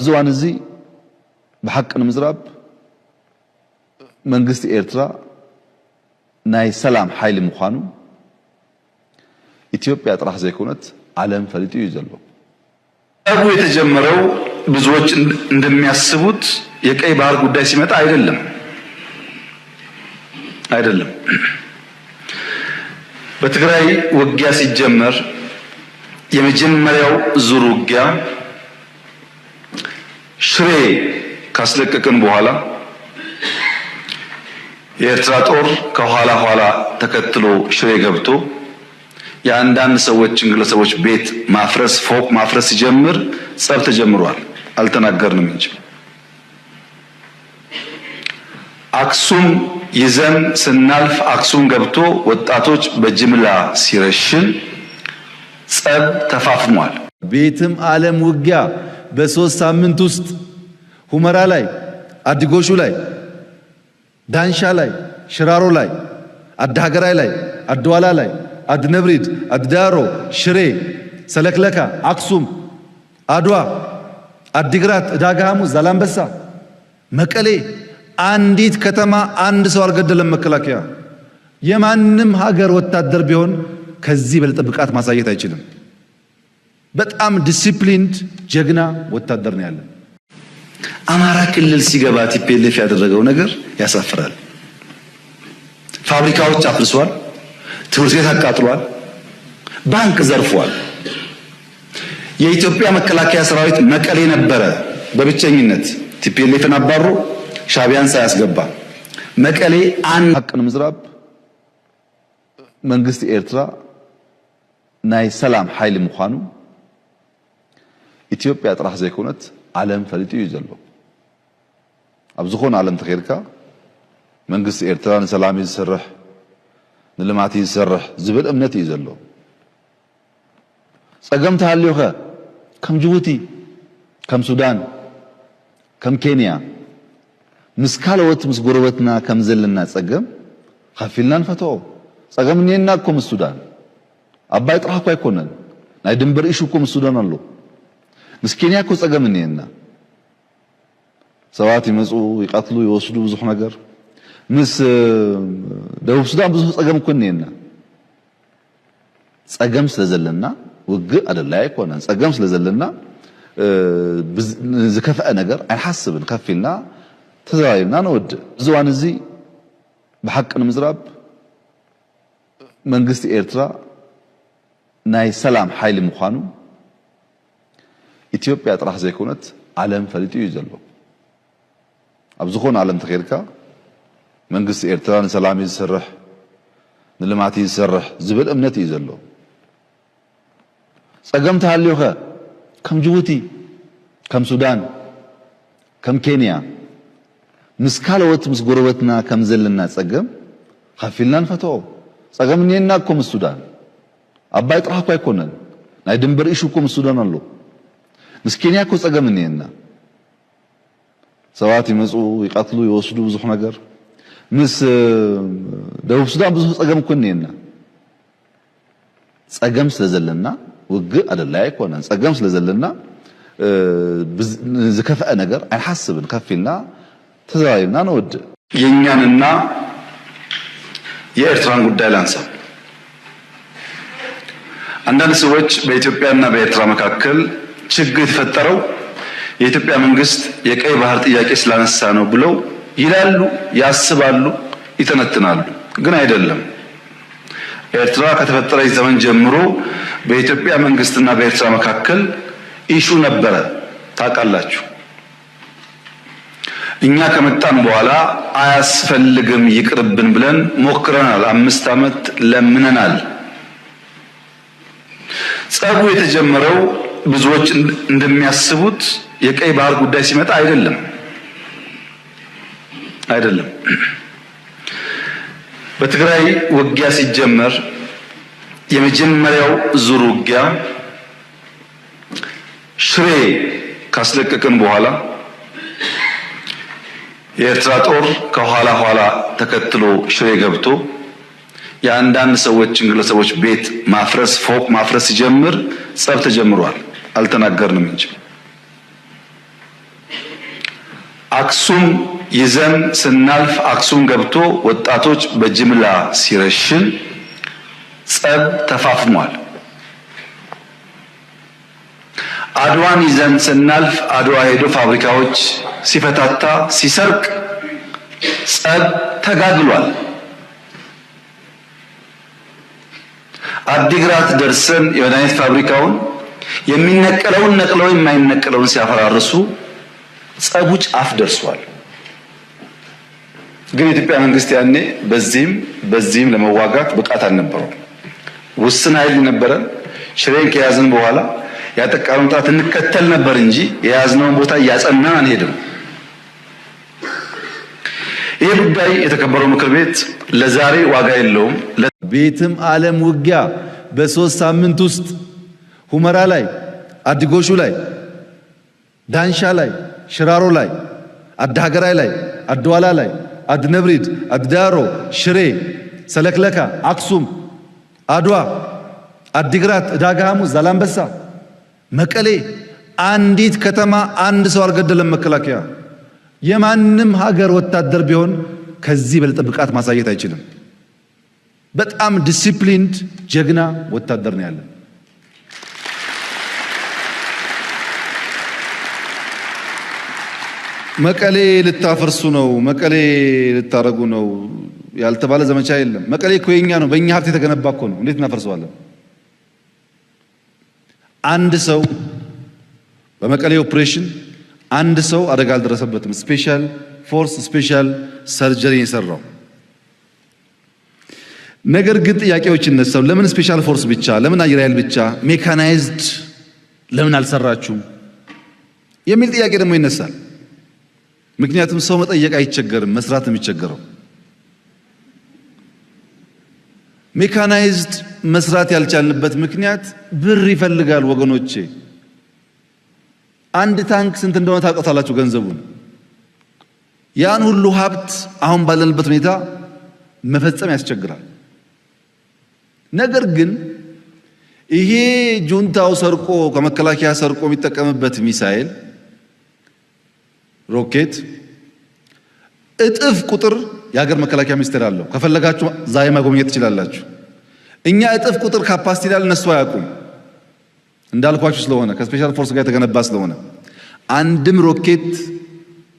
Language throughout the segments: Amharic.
ኣብዚ እዋን እዚ ብሓቂ ንምዝራብ መንግስቲ ኤርትራ ናይ ሰላም ሓይሊ ምዃኑ ኢትዮጵያ ጥራሕ ዘይኮነት ዓለም ፈሊጡ እዩ ዘሎ። ጠቡ የተጀመረው ብዙዎች እንደሚያስቡት የቀይ ባህር ጉዳይ ሲመጣ አይደለም አይደለም። በትግራይ ውጊያ ሲጀመር የመጀመሪያው ዙር ውጊያ ሽሬ ካስለቀቅን በኋላ የኤርትራ ጦር ከኋላ ኋላ ተከትሎ ሽሬ ገብቶ የአንዳንድ ሰዎችን ግለሰቦች ቤት ማፍረስ ፎቅ ማፍረስ ሲጀምር ጸብ ተጀምሯል። አልተናገርንም እንጂ አክሱም ይዘን ስናልፍ አክሱም ገብቶ ወጣቶች በጅምላ ሲረሽን ጸብ ተፋፍሟል። ቤትም ዓለም ውጊያ በ3 ሳምንት ውስጥ ሁመራ ላይ፣ አዲጎሹ ላይ፣ ዳንሻ ላይ፣ ሽራሮ ላይ፣ አዲ ሀገራይ ላይ፣ አድዋላ ላይ፣ አድነብሪድ፣ አድዳሮ፣ ሽሬ፣ ሰለክለካ፣ አክሱም፣ አድዋ፣ አዲግራት፣ ዕዳጋ ሐሙስ፣ ዛላምበሳ፣ መቀሌ አንዲት ከተማ አንድ ሰው አልገደለም። መከላከያ የማንም ሀገር ወታደር ቢሆን ከዚህ በለጠ ብቃት ማሳየት አይችልም። በጣም disciplined ጀግና ወታደር ነው ያለን። አማራ ክልል ሲገባ TPLF ያደረገው ነገር ያሳፍራል። ፋብሪካዎች አፍርሷል፣ ትምህርት ቤት አቃጥሏል፣ ባንክ ዘርፏል። የኢትዮጵያ መከላከያ ሰራዊት መቀሌ ነበረ በብቸኝነት TPLF ን አባሮ ሻቢያን ሳያስገባ መቀሌ አንድ ሓቂ ንምዝራብ መንግስቲ ኤርትራ ናይ ሰላም ሓይሊ ምዃኑ ኢትዮጵያ ጥራሕ ዘይኮነት ዓለም ፈሊጡ እዩ ዘሎ። ኣብ ዝኾነ ዓለም ተኸይድካ መንግስቲ ኤርትራ ንሰላም እዩ ዝሰርሕ፣ ንልማት እዩ ዝሰርሕ ዝብል እምነት እዩ ዘሎ። ፀገም ተሃልዩ ኸ ከም ጅቡቲ፣ ከም ሱዳን፣ ከም ኬንያ ምስ ካልኦት ምስ ጎረቤትና ከም ዘለና ፀገም ከፊልና ንፈትኦ። ፀገም እኒአና እኮ ምስ ሱዳን፣ ኣባይ ጥራሕ እኮ ኣይኮነን፣ ናይ ድንበር issue እኮ ምስ ሱዳን ኣሎ። ምስ ኬንያ እኮ ፀገም እኒአና፣ ሰባት ይመፁ፣ ይቀትሉ፣ ይወስዱ ብዙሕ ነገር። ምስ ደቡብ ሱዳን ብዙሕ ፀገም እኮ እኒአና። ፀገም ስለ ዘለና ውግእ ኣደላይ ኣይኮነን። ፀገም ስለ ዘለና ዝከፍአ ነገር ኣይንሓስብን፣ ከፍ ኢልና ተዘራሪብና ንወድእ። እዚ እዋን እዚ ብሓቂ ንምዝራብ መንግስቲ ኤርትራ ናይ ሰላም ሓይሊ ምዃኑ ኢትዮጵያ ጥራሕ ዘይኮነት ዓለም ፈሊጡ እዩ ዘሎ። ኣብ ዝኾነ ዓለም ተኸይድካ መንግስቲ ኤርትራ ንሰላም እዩ ዝሰርሕ፣ ንልማት እዩ ዝሰርሕ ዝብል እምነት እዩ ዘሎ። ፀገም ተሃልዩ ኸ ከም ጅቡቲ፣ ከም ሱዳን፣ ከም ኬንያ ምስ ካልኦት ምስ ጎረቤትና ከም ዘለና ፀገም ከፊልና ንፈትኦ። ፀገም እኒአና እኮ ምስ ሱዳን፣ ኣባይ ጥራሕ እኮ ኣይኮነን፣ ናይ ድንበር issue እኮ ምስ ሱዳን ኣሎ። ምስ ኬንያ እኮ ፀገም እኒአና፣ ሰባት ይመፁ፣ ይቀትሉ፣ ይወስዱ ብዙሕ ነገር። ምስ ደቡብ ሱዳን ብዙሕ ፀገም እኮ እኒአና። ፀገም ስለ ዘለና ውግእ ኣደላይ ኣይኮነን። ፀገም ስለ ዘለና ዝከፍአ ነገር ኣይንሓስብን፣ ከፍ ኢልና ተዘራሪብና ንወድእ። የእኛንና የኤርትራን ጉዳይ ላንሳ። አንዳንድ ሰዎች በኢትዮጵያና በኤርትራ መካከል ችግር የተፈጠረው የኢትዮጵያ መንግስት የቀይ ባህር ጥያቄ ስላነሳ ነው ብለው ይላሉ፣ ያስባሉ፣ ይተነትናሉ። ግን አይደለም። ኤርትራ ከተፈጠረች ዘመን ጀምሮ በኢትዮጵያ መንግስትና በኤርትራ መካከል issue ነበረ፣ ታውቃላችሁ። እኛ ከመጣን በኋላ አያስፈልግም ይቅርብን ብለን ሞክረናል። 5 ዓመት ለምነናል። ጸቡ የተጀመረው ብዙዎች እንደሚያስቡት የቀይ ባህር ጉዳይ ሲመጣ አይደለም አይደለም። በትግራይ ውጊያ ሲጀመር የመጀመሪያው ዙር ውጊያ ሽሬ ካስለቀቅን በኋላ የኤርትራ ጦር ከኋላ ኋላ ተከትሎ ሽሬ ገብቶ የአንዳንድ ሰዎችን ግለሰቦች ቤት ማፍረስ ፎቅ ማፍረስ ሲጀምር ጸብ ተጀምሯል። አልተናገርንም እንጂ አክሱም ይዘን ስናልፍ አክሱም ገብቶ ወጣቶች በጅምላ ሲረሽን ጸብ ተፋፍሟል። አድዋን ይዘን ስናልፍ አድዋ ሄዶ ፋብሪካዎች ሲፈታታ ሲሰርቅ ጸብ ተጋግሏል። አዲግራት ደርሰን የመድኃኒት ፋብሪካውን የሚነቀለውን ነቅለው የማይነቀለውን ሲያፈራርሱ ጸቡ ጫፍ ደርሷል። ግን የኢትዮጵያ መንግስት ያኔ በዚህም በዚህም ለመዋጋት ብቃት አልነበረውም። ውስን ኃይል ነበረ። ሽሬን ከያዝን በኋላ ያጠቃነውን ጠላት እንከተል ነበር እንጂ የያዝነውን ቦታ እያጸናን አንሄድም። ይህ ጉዳይ የተከበረው ምክር ቤት ለዛሬ ዋጋ የለውም። ቤትም ዓለም ውጊያ በ3 ሳምንት ውስጥ ሁመራ ላይ፣ አዲጎሹ ላይ፣ ዳንሻ ላይ፣ ሽራሮ ላይ፣ አድሀገራይ ላይ፣ አድዋላ ላይ፣ አድነብሪድ፣ አድዳሮ፣ ሽሬ፣ ሰለክለካ፣ አክሱም፣ አድዋ፣ አዲግራት፣ ዕዳጋ ሐሙስ፣ ዛላምበሳ፣ መቀሌ አንዲት ከተማ አንድ ሰው አልገደለም። መከላከያ የማንም ሀገር ወታደር ቢሆን ከዚህ በለጠ ብቃት ማሳየት አይችልም። በጣም disciplined ጀግና ወታደር ነው ያለን። መቀሌ ልታፈርሱ ነው፣ መቀሌ ልታረጉ ነው ያልተባለ ዘመቻ የለም። መቀሌ እኮ የኛ ነው፣ በእኛ ሀብት የተገነባ እኮ ነው። እንዴት እናፈርሰዋለን? አንድ ሰው በመቀሌ ኦፕሬሽን አንድ ሰው አደጋ አልደረሰበትም። Special force special surgery የሰራው። ነገር ግን ጥያቄዎች ይነሳሉ። ለምን special force ብቻ? ለምን አየር ኃይል ብቻ? Mechanized ለምን አልሰራችሁም የሚል ጥያቄ ደግሞ ይነሳል። ምክንያቱም ሰው መጠየቅ አይቸገርም፣ መስራት ነው የሚቸገረው። Mechanized መስራት ያልቻልንበት ምክንያት ብር ይፈልጋል ወገኖቼ። አንድ ታንክ ስንት እንደሆነ ታውቃላችሁ ገንዘቡን። ያን ሁሉ ሀብት አሁን ባለንበት ሁኔታ መፈጸም ያስቸግራል። ነገር ግን ይሄ ጁንታው ሰርቆ ከመከላከያ ሰርቆ የሚጠቀምበት ሚሳኤል ሮኬት እጥፍ ቁጥር የሀገር መከላከያ ሚኒስቴር አለው። ከፈለጋችሁ ዛሬ መጎብኘት ትችላላችሁ። እኛ እጥፍ ቁጥር capacity ላይ እነሱ አያውቁም። እንዳልኳችሁ ስለሆነ ከ special force ጋር የተገነባ ስለሆነ አንድም ሮኬት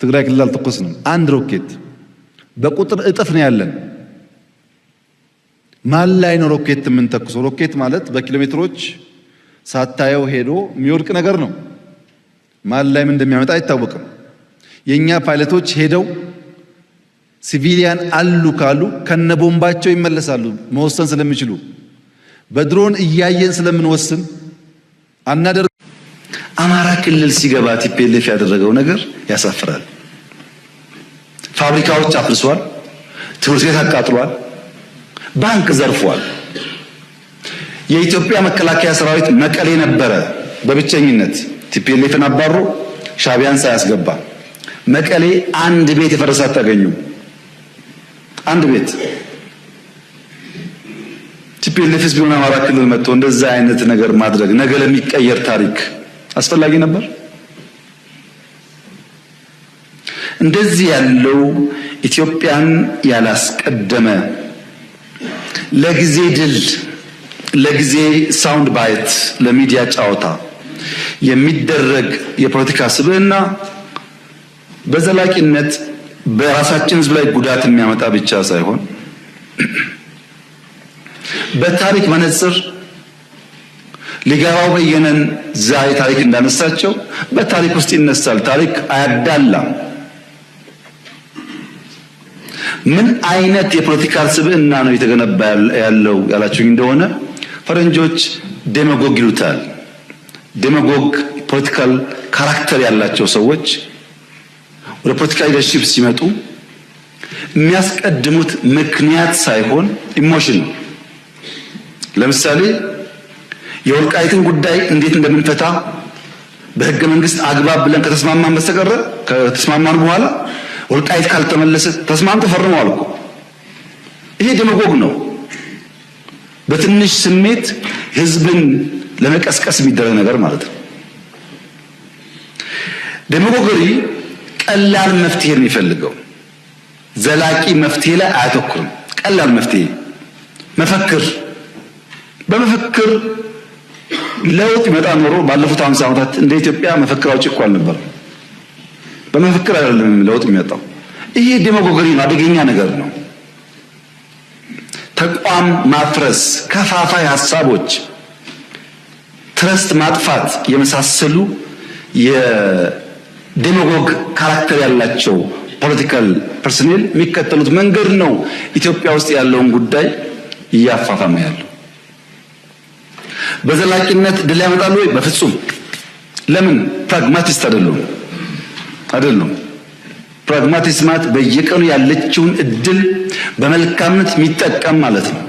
ትግራይ ክልል አልተኮስንም። አንድ ሮኬት በቁጥር እጥፍ ነው ያለን። ማን ላይ ነው ሮኬት የምንተኩሰው? ሮኬት ማለት በኪሎሜትሮች ሳታየው ሄዶ የሚወድቅ ነገር ነው። ማን ላይ ምን እንደሚያመጣ አይታወቅም። የኛ ፓይለቶች ሄደው civilian አሉ ካሉ ከነቦምባቸው ይመለሳሉ፣ መወሰን ስለሚችሉ። በድሮን እያየን ስለምንወስን አናደርግ። አማራ ክልል ሲገባ TPLF ያደረገው ነገር ያሳፍራል። ፋብሪካዎች አፍርሷል፣ ትምህርት ቤት አቃጥሏል፣ ባንክ ዘርፏል። የኢትዮጵያ መከላከያ ሰራዊት መቀሌ ነበረ በብቸኝነት TPLF ን አባሮ ሻቢያን ሳያስገባ። መቀሌ አንድ ቤት የፈረሰ አታገኙም። አንድ ቤት። TPLF ስ ቢሆን አማራ ክልል መጥቶ እንደዛ አይነት ነገር ማድረግ ነገ ለሚቀየር ታሪክ አስፈላጊ ነበር? እንደዚህ ያለው ኢትዮጵያን ያላስቀደመ ለጊዜ ድል፣ ለጊዜ sound bite፣ ለሚዲያ ጫወታ የሚደረግ የፖለቲካ ስብዕና በዘላቂነት በራሳችን ሕዝብ ላይ ጉዳት የሚያመጣ ብቻ ሳይሆን በታሪክ መነጽር ሊጋባው በየነን ዛሬ ታሪክ እንዳነሳቸው በታሪክ ውስጥ ይነሳል። ታሪክ አያዳላም። ምን አይነት የፖለቲካ ስብዕና ነው የተገነባ ያለው ያላችሁኝ እንደሆነ ፈረንጆች demagogue ይሉታል። Demagogue political character ያላቸው ሰዎች ወደ ፖለቲካ leadership ሲመጡ የሚያስቀድሙት ምክንያት ሳይሆን emotion ነው። ለምሳሌ የወልቃይትን ጉዳይ እንዴት እንደምንፈታ በህገ መንግስት አግባብ ብለን ከተስማማን በስተቀር ከተስማማን በኋላ ወልቃይት ካልተመለሰ ተስማምተው ፈርመዋል እኮ። ይሄ demagogue ነው። በትንሽ ስሜት ህዝብን ለመቀስቀስ የሚደረግ ነገር ማለት ነው። Demagoguery ቀላል መፍትሄ የሚፈልገው ዘላቂ መፍትሄ ላይ አያተኩርም። ቀላል መፍትሄ መፈክር፣ በመፈክር ለውጥ ይመጣ ኖሮ ባለፉት 50 ዓመታት እንደ ኢትዮጵያ መፈክር አውጪ እኮ አልነበረም። በመፈክር አይደለም ለውጥ የሚመጣው። ይሄ demagoguery ነው፣ አደገኛ ነገር ነው። ተቋም ማፍረስ፣ ከፋፋይ ሀሳቦች፣ trust ማጥፋት የመሳሰሉ የ demagogue character ያላቸው political personnel የሚከተሉት መንገድ ነው ኢትዮጵያ ውስጥ ያለውን ጉዳይ እያፋፋመ ያለው። በዘላቂነት ድል ያመጣሉ ወይ? በፍጹም። ለምን? Pragmatist አይደሉም አይደሉም። Pragmatist ማለት በየቀኑ ያለችውን እድል በመልካምነት የሚጠቀም ማለት ነው።